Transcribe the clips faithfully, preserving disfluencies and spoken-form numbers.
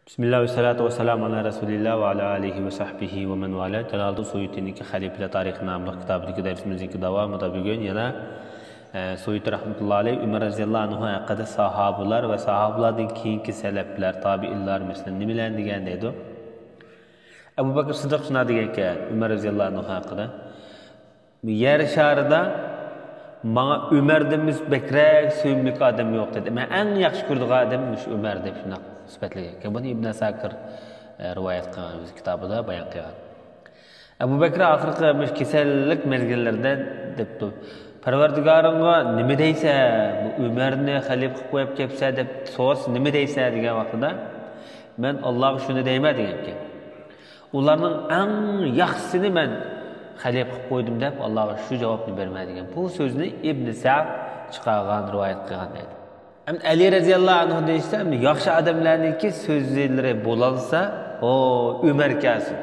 بىسمىللا ۋەسسالاتۇ ۋەسسالامۇ ئالا رەسۇلىللا ۋە ئالا ئالىھى ۋە سەھبىھى ۋە مەن ۋالا. جالالىدىن سۇيۇتىنىڭكى خەلىپىلەر تارىخى ناملىق كىتابىدىكى دەرسىمىزنىڭكى داۋامىدا بۈگۈن يەنە، ئە، سۇيۇتى رەھمەتۇللا ئەلەيھ ئۆمەر رەزىياللا ئەنھۇ ھەققىدە ساھابىلار ۋە ساھابىلاردىن كېيىنكى سەلەپلەر، تابىئىنلار مەسىلەن نېمىلەرنى دېگەن دەيدۇ. ئەبۇ بەكرى سىددىق شۇنداق دېگەنكەن ئۆمەر رەزىياللا ئەنھۇ ھەققىدە، يەر شارىدا ماڭا ئۆمەردىن بەكرەك سۆيۈملۈك ئادەم يوق دېدى. مەن ئەڭ ياخشى كۆرىدىغان ئادەم مۇشۇ ئۆمەر دەپ شۇنداق سۈپەتلىگەنكەن. بۇنى ئىبن ئەساكىر، ئە، رىۋايەت قىلغان، ئۆز كىتابىدا بايان قىلغان. ئەبۇ بەكرى ئاخىرقى مۇشۇ كېسەللىك مەزگىللىرىدە دەپتۇ، پەرۋەردىگارىڭغا نېمە دەيسەن؟ بۇ ئۆمەرنى خەلىپە قىلىپ قويۇپ كەپسەن دەپ سورىسا نېمە دەيسەن دېگەن ۋاقتىدا، مەن ئاللاغا شۇنى دەيمەن دېگەنكەن. ئۇلارنىڭ ئەڭ ياخشىسىنى مەن خەلىپە قىلىپ قويدۇم دەپ ئاللاغا شۇ جاۋابنى بېرىمەن دېگەن. بۇ سۆزنى ئىبن سەئد چىقارغان، رىۋايەت قىلغان دەيدۇ. ئەمدى ئەلى رەزىياللاھۇ ئەنھۇ دېيىشسە، ئەمدى ياخشى ئادەملەرنىڭكى سۆزلىرى بولالسا، ئو، ئۆمەر كەلسۇن.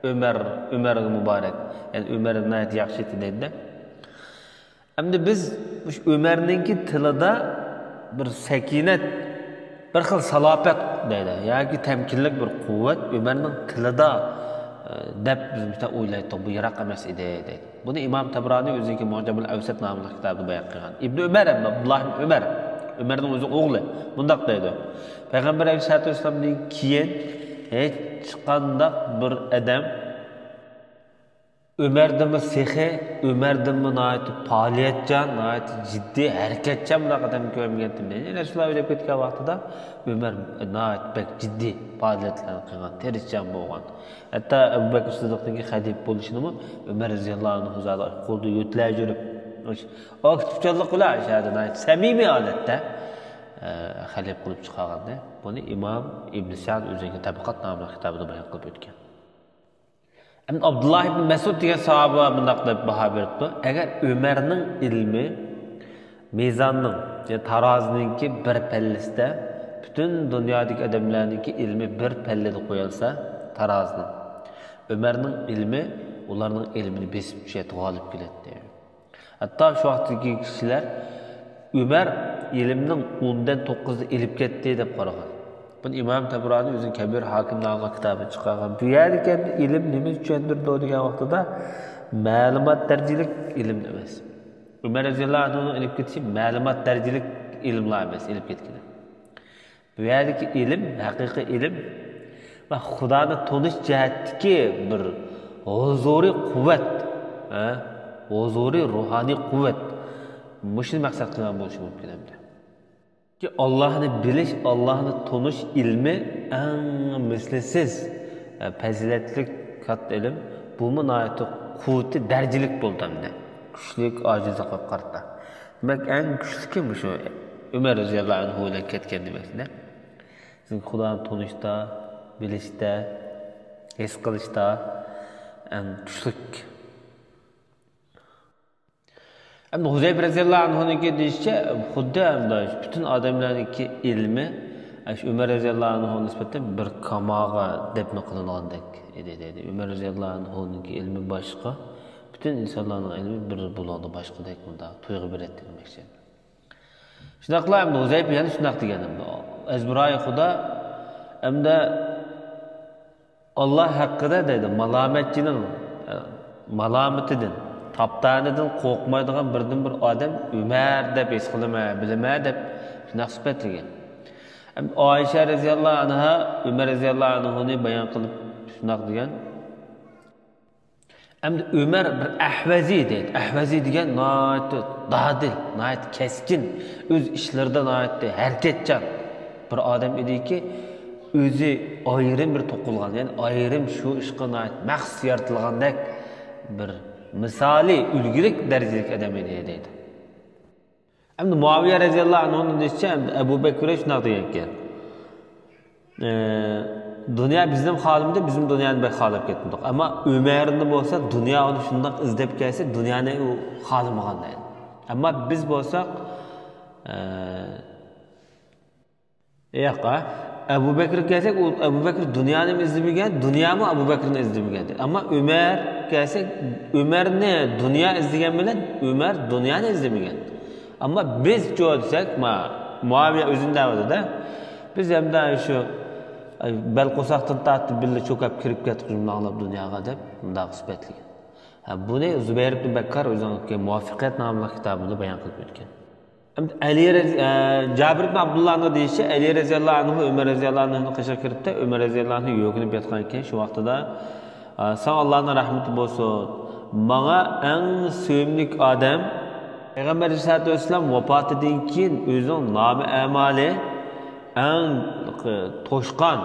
ئۆمەر، ئۆمەرگە مۇبارەك. يەنى ئۆمەر ناھايىتى ياخشى ئىدى دەيدۇ. ئەمدى بىز مۇشۇ ئۆمەرنىڭكى تىلىدا بىر سەكىنەت، بىر خىل سالاپەت دەيدۇ، ياكى تەمكىنلىك بىر قۇۋۋەت ئۆمەرنىڭ تىلىدا، ئە، دەپ بىز مۇشۇنداق ئويلايتتۇق، بۇ يىراق ئەمەس ئىدى دەيدۇ. بۇنى ئىمام تەبرانى ئۆزىنىڭكى مۇئجەمۇل ئەۋسەت ناملىق كىتابىدا بايان قىلغان. ئىبنى ئۆمەر، ئەمما ئابدۇللا ئىبنى ئۆمەر، ئۆمەرنىڭ ئۆزى ئوغلى، مۇنداق دەيدۇ، پەيغەمبەر ئەلەيھىسسالاتۇ ۋەسسالامدىن كېيىن ھېچقانداق بىر ئادەم ئۆمەردىنمۇ سېخىي، ئۆمەردىنمۇ ناھايىتى پائالىيەتچان، ناھايىتى جىددىي، ھەرىكەتچان بۇنداق ئادەمنى كۆرمىگەنتىم دەيدۇ. رەسۇلۇللا ئۆلۈپ كەتكەن ۋاقتىدا ئۆمەر ناھايىتى بەك جىددىي پائالىيەتلەرنى قىلغان، تىرىشچان بولغان. ھەتتا ئەبۇ بەكرى سىددىقنىڭكى خەلىپە بولۇشىنىمۇ ئۆمەر رەزىياللاھۇ ئەنھۇ زادى قولىدا يۆتىلەپ يۈرۈپ، ئاكتىپچانلىق بىلەن ئىشەدە ناھايىتى سەمىمىي ھالەتتە، ئە، خەلىپە قىلىپ چىقارغاندا، بۇنى ئىمام ئىبن سەئد ئۆزىنىڭكى تەبىقات ناملىق كىتابىدا بايان قىلىپ ئۆتكەن. ئەمدى ئابدۇللا ئىبن مەسئۇد دېگەن ساھابە مۇنداق دەپ باھا بېرىپتۇ، ئەگەر ئۆمەرنىڭ ئىلمى مىزاننىڭ، يەنى تارازىنىڭكى بىر پەللىسىدە، پۈتۈن دۇنيادىكى ئادەملەرنىڭكى ئىلمى بىر پەللىدە قويۇلسا، تارازىنىڭ، ئۆمەرنىڭ ئىلمى ئۇلارنىڭ ئىلمىنى بېسىپ چۈشەتتى، غالىب كېلەتتى. ھەتتا شۇ ۋاقىتتىكى كىشىلەر ئۆمەر ئىلىمنىڭ ئوندىن توققۇزىنى ئېلىپ كەتتى دەپ قارىغان. بۇنى ئىمام تەبرانى ئۆزىنىڭ كەبىر ھاكىم ناملىق كىتابىدا چىقارغان. بۇ يەردىكى ئىلىم نېمىنى چۈشەندۈرىدۇ دېگەن ۋاقتىدا، مەلۇمات دەرىجىلىك ئىلىم ئەمەس. ئۆمەر رەزىياللاھۇ ئەنھۇنىڭ ئېلىپ كېتىشى مەلۇمات دەرىجىلىك ئىلىملار ئەمەس، ئېلىپ كەتكىنى. بۇ يەردىكى ئىلىم، ھەقىقىي ئىلىم ۋە خۇدانى تونۇش جەھەتتىكى بىر ھۇزۇرىي قۇۋۋەت، ھە؟ ھۇزۇرىي روھانىي قۇۋۋەت. مۇشۇنى مەقسەت قىلغان بولۇشى مۇمكىن ئەمدى. ئاللاھنى بىلىش، ئاللاھنى تونۇش ئىلمى ئەڭ مىسلىسىز، ھە، پەزىلەتلىك كاتتا ئىلىم. بۇمۇ ناھايىتى قۇۋۋىتى دەرىجىلىك بولدى ئەمدى. كۈچلۈك، ئاجىزلىق قىلىپ قارىتا. دېمەك، ئەڭ كۈچلۈكى مۇشۇ ئۆمەر رەزىياللاھۇ ئەنھۇ بىلەن كەتكەن دېمەكتە. سىز خۇدانى تونۇشتا، بىلىشتە، ھېس قىلىشتا ئەڭ كۈچلۈك. ئەمدى ھۇزەيپە رەزىياللاھۇ ئەنھۇنىڭكى دېيىشىچە، خۇددى ئەمدى پۈتۈن ئادەملەرنىڭكى ئىلمى شۇ ئۆمەر رەزىياللاھۇ ئەنھۇغا نىسبەتەن بىر كاماغا دەپنە قىلىنغاندەك ئىدى دەيدۇ. ئۆمەر رەزىياللاھۇ ئەنھۇنىڭكى ئىلمى باشقا، پۈتۈن ئىنسانلارنىڭ ئىلمى بىر بۇلۇڭدا باشقىدەك، مۇنداق تۇيغۇ بېرەتتى دېمەكچى. شۇنداقلا ئەمدى ھۇزەيپە يەنە شۇنداق دېگەن، ئەزبىرايى خۇدا، ئەمدى ئاللا ھەققىدە دەيدۇ، مالامەتچىنىڭ، ئە، مالامىتىدىن، تاپتانىدىن قورقمايدىغان بىردىنبىر ئادەم ئۆمەر دەپ ھېس قىلىمەن، بىلىمەن دەپ شۇنداق سۈپەتلىگەن. ئەمدى ئائىشە رەزىياللاھۇ ئەنھا ئۆمەر رەزىياللاھۇ ئەنھۇنى بايان قىلىپ شۇنداق دېگەن. ئەمدى ئۆمەر بىر ئەھۋەزى دەيدۇ. ئەھۋەزى دېگەن ناھايىتى دادىل، ناھايىتى كەسكىن، ئۆز ئىشلىرىدا ناھايىتى ھەرىكەتچان بىر ئادەم ئىدىكى، ئۆزى ئايرىم بىر توقۇلغان، يەنى ئايرىم شۇ ئىشقا ناھايىتى مەخسۇس يارىتىلغاندەك بىر مىسالىي، ئۈلگىلىك دەرىجىلىك ئادەم ئىدى دەيدۇ. ئەمدى مۇئاۋىيە رەزىياللاھۇ ئەنھۇنىڭ دېيىشىچە، ئەمدى ئەبۇ بەكرى شۇنداق دېگەنكەن. ئە، دۇنيا بىزنى خالىمىدى، بىزمۇ دۇنيانى بەك خالاپ كەتمىدۇق. ئەمما ئۆمەرنى بولسا دۇنيا ئۇنى شۇنداق ئىزدەپ كەلسە، دۇنيانى ئۇ خالىمىغان دەيدۇ. ئەمما بىز بولساق، ئە، ياق، ئەبۇ بەكرىگە كەلسەك، ئۇ ئەبۇ بەكرى دۇنيانىمۇ ئىزدىمىگەن، دۇنيامۇ ئەبۇ بەكرىنى ئىزدىمىگەن. ئەمما ئۆمەر كەلسەك، ئۆمەرنى دۇنيا ئىزدىگەن بىلەن ئۆمەر دۇنيانى ئىزدىمىگەن. ئەمما بىزچۇ دېسەك، ما، مۇئاۋىيە ئۆزىنى دەۋاتىدۇ. بىز ھەمدە شۇ بەل قورساقتىن تارتىپ بىللە چوكاپ كىرىپ كەتتۇق جۈملە ئاڭلاپ دۇنياغا دەپ مۇنداق سۈپەتلىگەن. ھە، بۇنى زۇبەير ئىبن بەككار ئۆزىنىڭكى مۇۋەپپەقىيەت ناملىق كىتابىدا بايان قىلىپ ئۆتكەن. ئەمدى ئەلى رەزى-، ئە، جابىر ئىبن ئابدۇللانىڭ دېيىشىچە، ئەلى رەزىياللاھۇ ئەنھۇ ئۆمەر رەزىياللاھۇ ئەنھۇنىڭ قېشىغا كىرىپتۇ، ئۆمەر رەزىياللاھۇ ئەنھۇ يۆگىنىپ ياتقان ئىكەن. شۇ ۋاقتىدا، ئە، ساڭا ئاللانىڭ رەھمىتى بولسۇن، ماڭا ئەڭ سۆيۈملۈك ئادەم، پەيغەمبەر ئەلەيھىسسالاتۇ ۋەسسالام ۋاپاتىدىن كېيىن ئۆزىنىڭ نامە ئەمالى ئەڭ توشقان،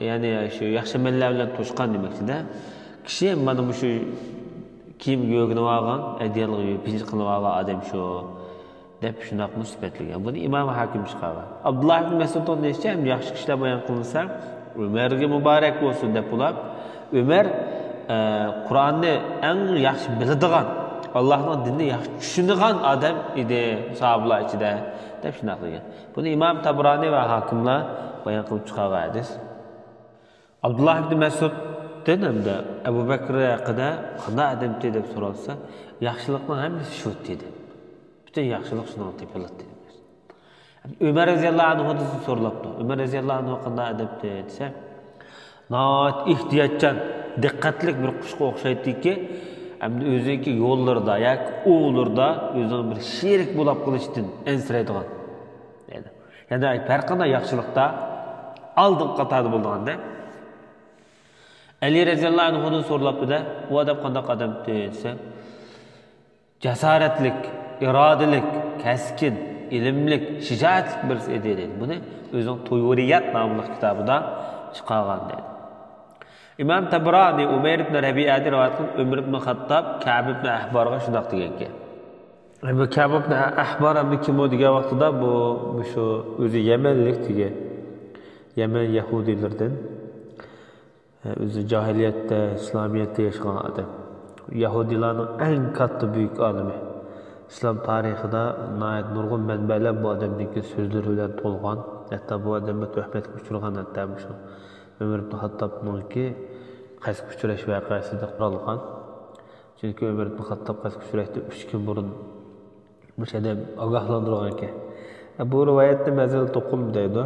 يەنى شۇ ياخشى ئەمەللەر بىلەن توشقان دېمەكچىدە، كىشى مانا مۇشۇ كىيىمگە يۆگىنىۋالغان، ئەدىيەلىك پىنچىق قىلىۋالغان ئادەم شۇ، دەپ شۇنداقمۇ سۈپەتلىگەن. بۇنى ئىمام ھاكىم چىقارغان. ئابدۇللا ئىبن مەسئۇدنىڭ دېيىشىچە، ھەم ياخشى كىشىلەر بايان قىلىنسا، ئۆمەرگە مۇبارەك بولسۇن دەپ بولۇپ، ئۆمەر، ئە، قۇرئاننى ئەڭ ياخشى بىلىدىغان، ئاللاھنىڭ دىنىنى ياخشى چۈشىنىدىغان ئادەم ئىدى ساھابىلار ئىچىدە، دەپ شۇنداق دېگەن. بۇنى ئىمام تابرانى ۋە ھاكىملار بايان قىلىپ چىقارغان ھەدىس. ئابدۇللا ئىبن مەسئۇدتىن ھەمدە ئەبۇ بەكرى ھەققىدە قانداق ئادەمتى دەپ سورالسا، ياخشىلىقنىڭ ھەممىسى شۇ دېدى. پۈتۈن ياخشىلىق شۇنىڭغا تېپىلاتتى دېدى. ئۆمەر رەزىياللاھۇ ئەنھۇدىن سورىلاپتۇ. ئۆمەر رەزىياللاھۇ ئەنھۇ قانداق ئادەمتى دېسە، ناھايىتى ئېھتىياتچان، دىققەتلىك بىر قۇشقا ئوخشايتتىكى، ئەمدى ئۆزىنىڭكى يوللىرىدا ياكى ئوۋلىرىدا ئۆزىنىڭ بىر شېرىك بولاپ قېلىشتىن ئەنسىرەيدىغان. دەيدۇ. يەنى ھەر قانداق ياخشىلىقتا ئالدىنقى قاتاردا بولىدىغان دە. ئەلى رەزىياللاھۇ ئەنھۇدىن سورىلاپتۇ دە، ئۇ ئادەم قانداق ئادەمتى دېسە، جاسارەتلىك، ئىرادىلىك، كەسكىن، ئىلىملىك، شىجائەتلىك بىرسى ئىدى دەيدۇ. بۇنى ئۆزىنىڭ تۇيۇرىيات ناملىق كىتابىدا چىقارغان دەيدۇ. ئىمام تەبرانى ئۇمەير ئىبن رەبىئەدىن رىۋايەت قىلىپ، ئۆمەر ئىبن خاتتاب كەب ئىبن ئەھبارغا شۇنداق دېگەنكەن. بۇ كەب ئىبن ئەھبار ئەمدى كىم ئۇ دېگەن ۋاقتىدا، بۇ مۇشۇ ئۆزى يەمەنلىك دېگەن. يەمەن يەھۇدىيلىرىدىن. ئۆزى جاھىلىيەتتە، ئىسلامىيەتتە ياشىغان ئادەم. يەھۇدىيلارنىڭ ئەڭ كاتتا بۈيۈك ئالىمى. ئىسلام تارىخىدا ناھايىتى نۇرغۇن مەنبەلەر بۇ ئادەمنىڭكى سۆزلىرى بىلەن تولغان. ھەتتا بۇ ئادەم تۆھمەتكە ئۇچرىغان، ھەتتا مۇشۇ ئۆمەر ئىبن خاتتابنىڭكى قەستكە ئۇچراش ۋەقەسىدە قۇرالغان. چۈنكى ئۆمەر ئىبن خاتتاب قەستكە ئۇچراشتىن ئۈچ كۈن بۇرۇن مۇشۇ ئادەم ئاگاھلاندۇرغانكەن. بۇ رىۋايەتنى مەزەل توقۇم دەيدۇ.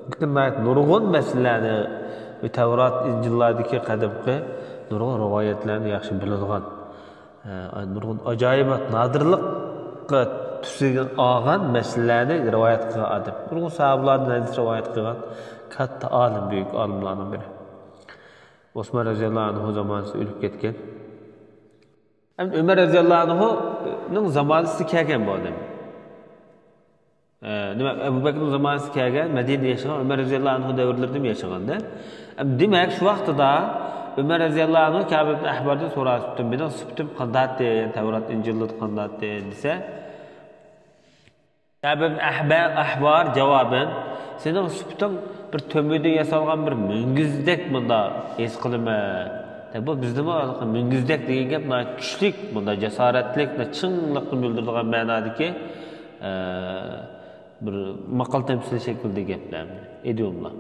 لېكىن ناھايىتى نۇرغۇن مەسىلىلەرنى، تەۋرات، ئىنجىللاردىكى قەدىمكى نۇرغۇن رىۋايەتلەرنى ياخشى بىلىدىغان، نۇرغۇن ئاجايىبات، نادىرلىققا تۈسىگە ئالغان مەسىلىلەرنى رىۋايەت قىلغان ئادەم. نۇرغۇن ساھابىلاردىن ھەدىس رىۋايەت قىلغان كاتتا ئالىم، بۈيۈك ئالىملارنىڭ بىرى. ئوسمان رەزىياللاھۇ ئەنھۇ زامانىسىدا ئۆلۈپ كەتكەن. ئەمدى ئۆمەر رەزىياللاھۇ ئەنھۇنىڭ زامانىسىدا كەلگەن بۇ ئادەم. ئە، نېمە، ئەبۇ بەكرىنىڭ زامانىسىدا كەلگەن، مەدىنىدە ياشىغان، ئۆمەر رەزىياللاھۇ ئەنھۇ دەۋرلىرىدىمۇ ياشىغاندا. ئەمدى دېمەك، شۇ ۋاقتىدا ئۆمەر رەزىياللاھۇ ئەنھۇ كەب ئىبن ئەھباردىن سورىسىپتۇ، مېنىڭ سۈپىتىم قانداقتى، يەنى تەۋرات، ئىنجىلدا قانداقتى دېسە، كەب ئىبن ئەھبە-، ئەھبار جاۋابەن، سېنىڭ سۈپىتىڭ بىر تۆمۈردىن ياسالغان بىر مۈڭگۈزدەك مۇنداق ھېس قىلىمەن. دەپ، بۇ بىزدىمۇ ھېلىقى مۈڭگۈزدەك دېگەن گەپ ناھايىتى كۈچلۈك، مۇنداق جاسارەتلىك، چىڭلىقنى بىلدۈرىدىغان مەنادىكى، ئە، بىر ماقال تەمسىلى شەكلىدىكى گەپلەر، ئىدىيوملار.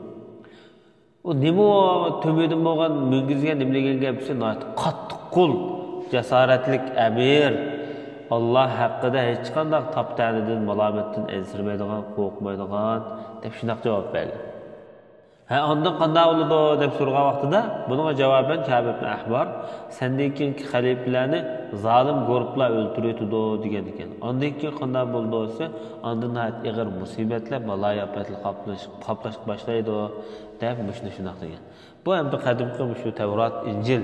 ئۇ نېمە ئۇ تۆمۈردىن بولغان مۈڭگۈزگە نېمە دېگەن گەپ دېسە، ناھايىتى قاتتىق قول، جاسارەتلىك ئەمىر، ئاللا ھەققىدە ھېچقانداق تاپا-تەنىدىن، مالامەتتىن ئەنسىرىمەيدىغان، قورقمايدىغان، دەپ شۇنداق جاۋاب بەرگەن. ھە، ئاندىن قانداق بولىدۇ؟ دەپ سورىغان ۋاقتىدا، بۇنىڭغا جاۋابەن كەب ئىبن ئەھبار، سەندىن كېيىنكى خەلىپىلەرنى زالىم گۇرۇپلار ئۆلتۈرۈۋېتىدۇ، دېگەن ئىكەن. ئاندىن كېيىن قانداق بولىدۇ دېسە، ئاندىن ناھايىتى ئېغىر مۇسىبەتلەر، بالايىئاپەتلەر قاپلىشىپ، قاپلاشقا باشلايدۇ، دەپ مۇشۇنى شۇنداق دېگەن. بۇ ئەمدى قەدىمكى مۇشۇ تەۋرات، ئىنجىل،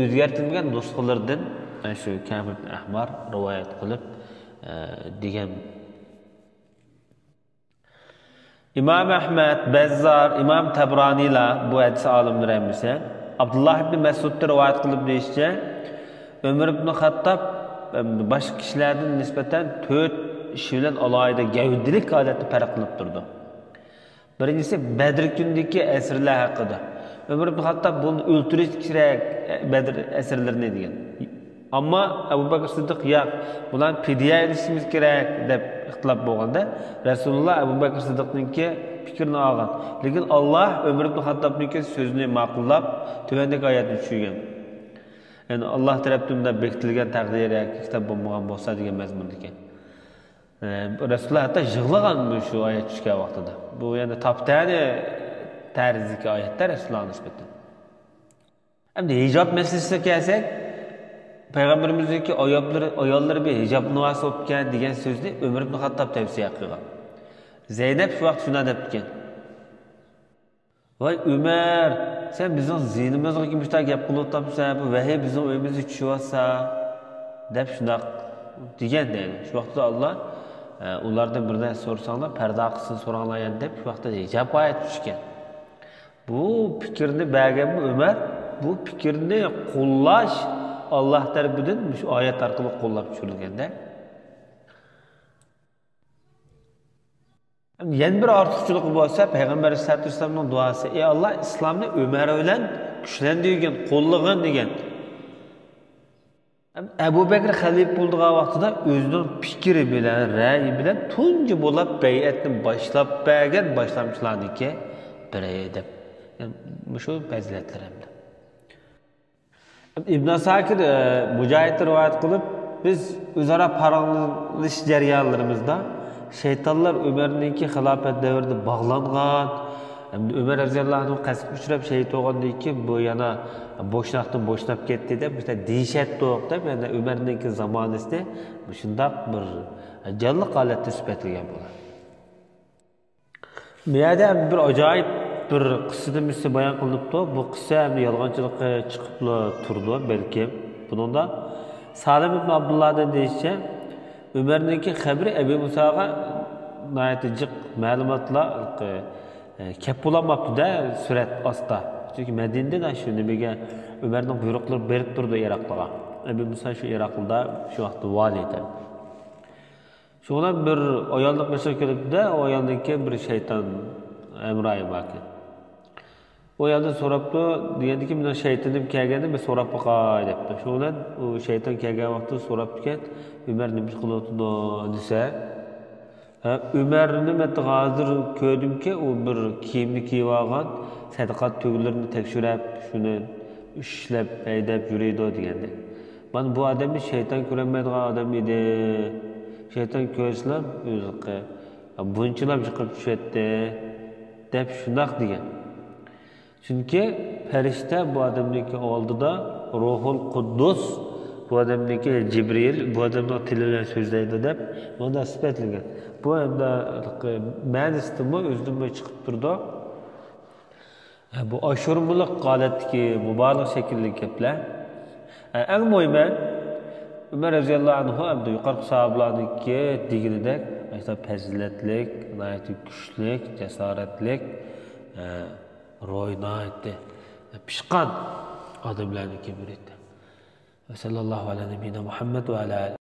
ئۆزگەرتىلمىگەن نۇسخىلىرىدىن، ئە، شۇ كەب ئىبن ئەھبار رىۋايەت قىلىپ، ئە، دېگەن. ئىمام ئەھمەد، بەززار، ئىمام تەبرانىيلار، بۇ ھەدىس ئالىملىرى ھەممىسى، ئابدۇللا ئىبنى مەسئۇدتىن رىۋايەت قىلىپ دېيىشىچە، ئۆمەر ئىبن خەتتاب، ئەم، باشقا كىشىلەردىن نىسبەتەن تۆت ئىش بىلەن ئالاھىدە گەۋدىلىك ھالەتتە پەرقلىنىپ تۇرىدۇ. بىرىنچىسى، بەدر كۈنىدىكى ئەسىرلەر ھەققىدە. ئۆمەر ئىبن خەتتاب بۇنى ئۆلتۈرۈش كېرەك، بەدر ئەسىرلىرىنى، دېگەن. ئەمما ئەبۇ بەكرى سىددىق، ياق، بۇلارنى پىدىيە ئېلىشىمىز كېرەك، دەپ ئىختىلاپ بولغاندا، رەسۇلۇللا ئەبۇ بەكرى سىددىقنىڭكى پىكرىنى ئالغان. لېكىن ئاللا ئۆمەر ئىبن خەتتابنىڭكى سۆزىنى ماقۇللاپ، تۆۋەندىكى ئايەتنى چۈشۈرگەن. يەنى ئاللا تەرەپتىن بۇنداق بېكىتىلگەن تەقدىر ياكى كىتاب بولمىغان بولسا، دېگەن مەزمۇندىكەن. ئە، رەسۇلۇللا ھەتتا يىغلىغان مۇشۇ ئايەت چۈشكەن ۋاقتىدا. بۇ يەنى تاپا-تەنە تەرزدىكى ئايەتتە رەسۇلۇللاھقا نىسبەتەن. ئەمدى ھىجاب مەسىلىسىگە كەلسەك، پەيغەمبىرىمىزنىڭكى ئاياللىرى، ئاياللىرى بىر ھىجاب نىۋاسى بولۇپ كەل دېگەن سۆزنى ئۆمەر ئىبن خاتتاب تەۋسىيە قىلغان. زەينەپ شۇ ۋاقىت شۇنداق دەپتىكەن: «ۋاي ئۆمەر، سەن بىزنىڭ زىيىنىمىزغا مۇشۇنداق گەپ قىلىۋاتامسەن؟ بۇ ۋەھىي بىزنىڭ ئۆيىمىزگە چۈشۈۋاتسا» دەپ شۇنداق دېگەن دەيدۇ. شۇ ۋاقىتتا ئاللا، ئە، ئۇلاردىن بىر نەرسە سورىساڭلار، پەردە ئارقىسىدىن سوراڭلار يەنە دەپ، شۇ ۋاقىتتا ھىجاب ئايەت چۈشكەن. بۇ پىكىرنى بەرگەنمۇ ئۆمەر، بۇ پىكىرنى قوللاش ئاللا تەرىپىدىن مۇشۇ ئايەت ئارقىلىق قوللاپ چۈشۈرۈلگەندە. يەنە بىر ئارتۇقچىلىقى بولسا، پەيغەمبەر ئەلەيھىسسالاتۇ ۋەسسالامنىڭ دۇئاسى: «ئەي ئاللا، ئىسلامنى ئۆمەر بىلەن كۈچلەندۈرگىن، قوللىغىن» دېگەن. ئەبۇ بەكرى خەلىپە بولىدىغان ۋاقتىدا ئۆزىنىڭ پىكرى بىلەن، رەئيى بىلەن تۇنجى بولاپ بەيئەتنى باشلاپ بەرگەن باشلامچىلارنىڭكى بىرى دەپ، يەنى مۇشۇ پەزىلەتلىرى ھەمدە. ئىبن ئەساكىر، ئە، مۇجاھىدتىن رىۋايەت قىلىپ، بىز ئۆزئارا پاراڭلىشىش جەريانلىرىمىزدا شەيتانلار ئۆمەرنىڭكى خىلاپەت دەۋرىدە باغلانغان، ئەمدى ئۆمەر رەزىياللاھۇ ئەنھۇ قەستكە ئۇچراپ شېھىت بولغاندىن كېيىن بۇ يەنە بوشناقتىن بوشناپ كەتتى دەپ، مۇشۇنداق دېيىشەتتۇق دەپ، يەنە ئۆمەرنىڭكى زامانىسىنى مۇشۇنداق بىر جانلىق ھالەتتە سۈپەتلىگەن بۇلار. بۇ يەردە بىر ئاجايىپ بىر قىسسىدىن بىرسى بايان قىلىنىپتۇ. بۇ قىسسە ئەمدى يالغانچىلىقى چىقىپلا تۇرىدۇ بەلكىم. بۇنىڭدا سالىم ئىبن ئابدۇللادىن دېيىشىچە، ئۆمەرنىڭكى خەۋىرى ئەبى مۇساغا ناھايىتى جىق مەلۇماتلار، ئە، كەپ بولالماپتۇ-دە، سۈرەت ئاستا. چۈنكى مەدىنىدىن شۇ نېمىگە ئۆمەرنىڭ بۇيرۇقلىرى بېرىپ تۇرىدۇ ئىراقلىغا. ئەبى مۇسا شۇ ئىراقلىدا شۇ ۋاقىتتا ۋالىي ئىدى. شۇڭا بىر ئايالنىڭ قېشىغا كېلىپتۇ-دە، ئۇ ئايالنىڭكى بىر شەيتان ھەمراھى باركەن. ئۇ ئايالدىن سوراپتۇ، دېگەندىكىن، مېنىڭ شەيتىنىم كەلگەندە بىر سوراپ باقاي دەپتۇ. شۇنىڭ بىلەن ئۇ شەيتان كەلگەن ۋاقىتتا سوراپتىكەن، ئۆمەر نېمە ئىش قىلىۋاتىدۇ دېسە، ھە، ئۆمەرنى مەن ھازىر كۆردۈمكى، ئۇ بىر كىيىمنى كىيىۋالغان، سەدىقە تۈگلىرىنى تەكشۈرۈپ، شۇنى ئىشلەپ، ھەيدەپ يۈرىدۇ دېگەندەك. مانا بۇ ئادەمنى شەيتان كۆرەلمەيدىغان ئادەم ئىدى. شەيتان كۆرسىلا ئۆزى بۇنچىلاپ يىقىلىپ چۈشەتتى، دەپ شۇنداق دېگەن. چۈنكى پەرىشتە بۇ ئادەمنىڭكى ئالدىدا، روھۇل قۇددۇس بۇ ئادەمنىڭكى، جىبرىئىل بۇ ئادەمنىڭ تىلى بىلەن سۆزلەيدۇ دەپ مۇنداق سۈپەتلىگەن. بۇ ئەمدى مەنىسىدىنمۇ ئۆزىدىنمۇ چىقىپ تۇرىدۇ. بۇ ئاشۇرمىلىق ھالەتتىكى مۇبالىغە شەكلىدىكى گەپلەر. ئەڭ مۇھىمى، ئۆمەر رەزىياللاھۇ ئەنھۇ ئەمدى يۇقىرىقى ساھابىلارنىڭكى دېگىنىدەك، مۇشۇنداق پەزىلەتلىك، ناھايىتى كۈچلۈك، جاسارەتلىك، روھى ناھايىتى پىشقان ئادەملەرنىڭكى بىرى ئىدى. ۋە سەللەللاھۇ ئەلە نەبىييىنا مۇھەممەد ۋە ئەلە ئالىھى.